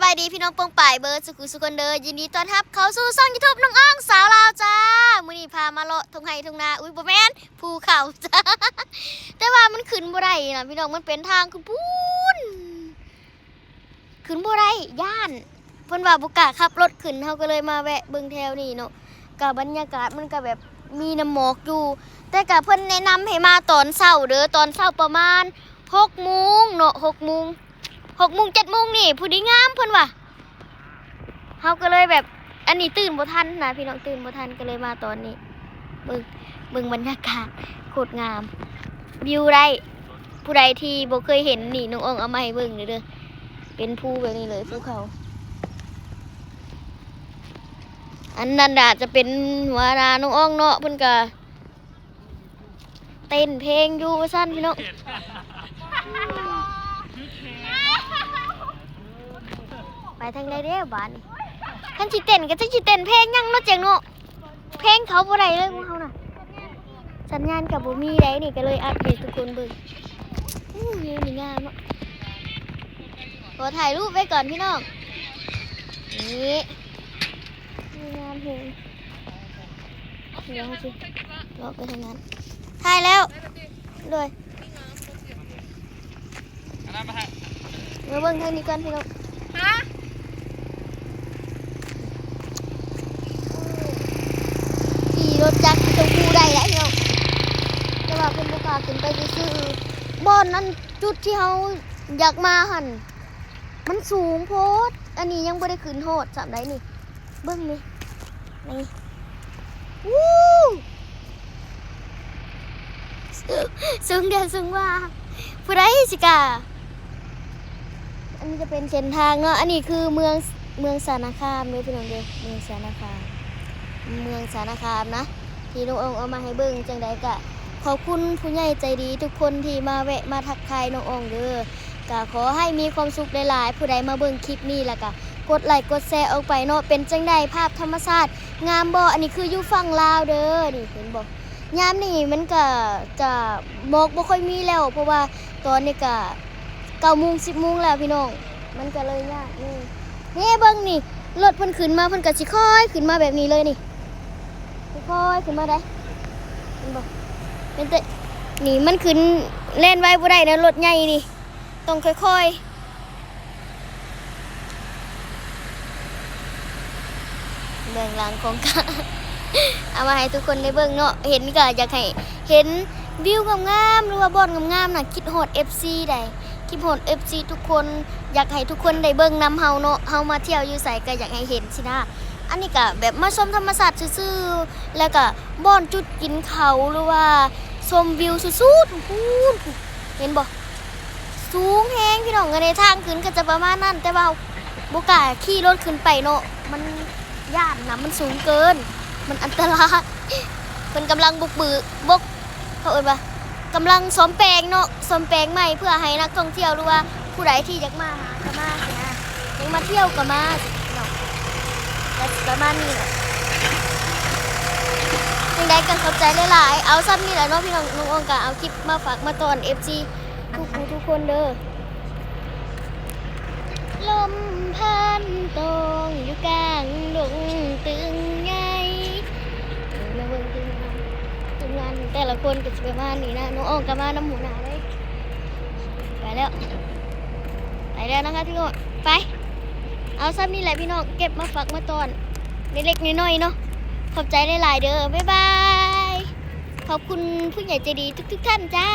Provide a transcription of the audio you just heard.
ສະບາຍດີພີ່ນ້ອງປ້ອງປາຍເບີດສູ່ຜູ້ສູ່ຄົນເດີ ຍິນດີຕ້ອນຮັບເຂົ້າສູ່ຊ່ອງຢູທູບນ້ອງອອງສາວລາວຈ້າ. ມື້ນີ້ພາມາເລາະທົ່ງໄຮ່ທົ່ງນາ ອຸ້ຍ ບໍ່ແມ່ນ ພູເຂົາ ແຕ່ວ່າມັນຂຶ້ນບໍ່ໄດ້ນະພີ່ນ້ອງ ມັນເປັນທາງຂຶ້ນພຸ້ນ ຂຶ້ນບໍ່ໄດ້ ຢ້ານ ເພິ່ນວ່າບໍ່ກ້າຂັບລົດຂຶ້ນ ເຮົາກໍເລີຍມາແວະເບິ່ງແຖວນີ້ເນາະ. ກະບັນຍາກາດມັນກະແບບມີນ້ຳໝອກຢູ່ ແຕ່ກະເພິ່ນແນະນຳໃຫ້ມາຕອນເຊົ້າເດີ ຕອນເຊົ້າປະມານຫົກໂມງເນາະ ຫົກໂມງ ຫົກໂມງ ເຈັດໂມງນີ້ພໍດີງາມເພິ່ນວ່າ. ເຮົາກໍເລີຍແບບ ອັນນີ້ຕື່ນບໍ່ທັນນະພີ່ນ້ອງ ຕື່ນບໍ່ທັນ ກໍເລີຍມາຕອນນີ້. ເບິ່ງ ເບິ່ງບັນຍາກາດໂຄດງາມ ວິວໄດ້ ຜູ້ໃດທີ່ບໍ່ເຄີຍເຫັນນີ້ ນ້ອງອອງເອົາມາໃຫ້ເບິ່ງເດີ ເປັນພູແບບນີ້ເລີຍ ພູເຂົາ. ອັນນັ້ນອາດຈະເປັນຫົວໜ້ານ້ອງອອງເນາະ ເພິ່ນກະເຕັ້ນເພງຢູ່ວ່າຊັ້ນພີ່ນ້ອງ. ໄປທາງໃດເດ້ບາດນີ້ ຄັນຊິເຕັ້ນກໍຈັກຊິເຕັ້ນເພງຫຍັງເນາະ ເຈັງເນາະ. ເພງເຂົາບໍ່ໄດ້ເລີຍພວກເຮົານະ ສັນຍານກໍບໍ່ມີໃດ໋ ນີ້ກໍເລີຍອັດໃຫ້ທຸກຄົນເບິ່ງ. ໂອ້ ວິວນີ້ງາມເນາະ ຂໍຖ່າຍຮູບໄວ້ກ່ອນພີ່ນ້ອງ. ນີ້ ວິວງາມແຮງ ດຽວເຮົາຊິເລາະໄປທາງນັ້ນ ຖ່າຍແລ້ວ ໂດຍ. ມາເບິ່ງທາງນີ້ກ່ອນພີ່ນ້ອງ ຮະ ຂີ່ລົດຈັກຂຶ້ນພູໄດ້ແຫຼະພີ່ນ້ອງ ແຕ່ວ່າເພິ່ນບໍ່ພາຂຶ້ນໄປຊື່ໆ. ບ່ອນນັ້ນ ຈຸດທີ່ເຮົາຢາກມາຫັ້ນ ມັນສູງໂພດ ອັນນີ້ຍັງບໍ່ໄດ້ຂຶ້ນຮອດຊ້ຳໃດ໋ນີ້. ເບິ່ງນີ້ ນີ້ ວູ້ ສູງແທ້ສູງວ່າ ຜູ້ໃດຊິກ້າ. ອັນນີ້ຈະເປັນເສັ້ນທາງເນາະ ອັນນີ້ຄືເມືອງ ເມືອງສານະຄາມເດີພີ່ນ້ອງເດີ ເມືອງສານະຄາມ ເມືອງສານະຄາມນະ ທີ່ນ້ອງອອງເອົາມາໃຫ້ເບິ່ງ. ຈັ່ງໃດກະຂອບຄຸນຜູ້ໃຫຍ່ໃຈດີທຸກຄົນທີ່ມາແວະມາທັກທາຍນ້ອງອອງເດີ. ກະຂໍໃຫ້ມີຄວາມສຸກຫຼາຍໆ ຜູ້ໃດມາເບິ່ງຄລິບນີ້ ແລ້ວກະກົດໄລກົດແຊອອກໄປເນາະ. ເປັນຈັ່ງໃດ ພາບທຳມະຊາດງາມບໍ່? ອັນນີ້ຄືຢູ່ຝັ່ງລາວເດີ ນີ້ເຫັນບໍ່? ຍາມນີ້ມັນກະຈະໝອກບໍ່ຄ່ອຍມີແລ້ວ ເພາະວ່າຕອນນີ້ກະເກົ້າໂມງ ສິບໂມງແລ້ວພີ່ນ້ອງ ມັນກະເລີຍຍາກນີ້. ນີ້ເບິ່ງນີ້ ລົດເພິ່ນຂຶ້ນມາ ເພິ່ນກະຊິຄ່ອຍຂຶ້ນມາແບບນີ້ເລີຍນີ້ ຄ່ອຍຂຶ້ນມາໄດ໋ ເຫັນບໍ່? ເປັນແຕ່ ນີ້ມັນຂຶ້ນແລ່ນໄວບໍ່ໄດ້ນະ ລົດໃຫຍ່ນີ້ ຕ້ອງຄ່ອຍໆ. ເບື້ອງຫຼັງຂອງການ ເອົາມາໃຫ້ທຸກຄົນໄດ້ເບິ່ງເນາະ ເຫັນກະຢາກໃຫ້ເຫັນວິວງາມໆ ຫຼືວ່າບ່ອນງາມໆນະ ຄິດຮອດເອັຟຊີໃດ໋ ຄິດຮອດເອັຟຊີທຸກຄົນ ຢາກໃຫ້ທຸກຄົນໄດ້ເບິ່ງນຳເຮົາເນາະ ເຮົາມາທ່ຽວຢູ່ໃສກະຢາກໃຫ້ເຫັນຊີ້ນະ. ອັນນີ້ກະແບບມາຊົມທຳມະຊາດຊື່ໆ ແລ້ວກະບ່ອນຈຸດກິນເຂົ້າ ຫຼືວ່າຊົມວິວສຸດໆ ພຸ້ນ ເຫັນບໍ່? ສູງແຮງພີ່ນ້ອງ ອັນນີ້ທາງຂຶ້ນກໍຈະປະມານນັ້ນ ແຕ່ວ່າບໍ່ກ້າຂີ່ລົດຂຶ້ນໄປເນາະ ມັນຢ້ານນະ ມັນສູງເກີນ ມັນອັນຕະລາຍ. ເພິ່ນກຳລັງບຸກບື ບົກ ເຂົາເອີ້ນວ່າກຳລັງສ້ອມແປງເນາະ ສ້ອມແປງໃໝ່ເພື່ອໃຫ້ນັກທ່ອງທ່ຽວ ຫຼືວ່າຜູ້ໃດທີ່ຢາກມາຫາກໍມາຊີ້ນະ ຢາກມາທ່ຽວກໍມາຊີ້ເນາະ. ກໍຊິປະມານນີ້ແຫຼະ ຈັ່ງໃດກໍຂອບໃຈຫຼາຍໆ ເອົາສ່ຳນີ້ແຫຼະເນາະພີ່ນ້ອງ ນ້ອງອອງກໍເອົາຄລິບມາຝາກມາຕ້ອນເອັຟຊີ ທຸກຜູ້ທຸກຄົນເດີ. ລົມພັດຕົກຢູ່ກາງດົງຕຶງໃຫຍ່ ມາເບິ່ງທີມງານ ທີມງານແຕ່ລະຄົນກໍຊິປະມານນີ້ນະ ນ້ອງອອງກໍມານຳຫົວໜ້າເລີຍ. ໄປແລ້ວ ໄປແລ້ວນະຄະທຸກຄົນ ໄປ ເອົາສ່ຳນີ້ແຫຼະພີ່ນ້ອງ ເກັບມາຝາກມາຕ້ອນເລັກໆນ້ອຍໆເນາະ. ຂອບໃຈຫຼາຍໆເດີ ບາຍບາຍ. ຂອບຄຸນຜູ້ໃຫຍ່ໃຈດີທຸກໆທ່ານຈ້າ.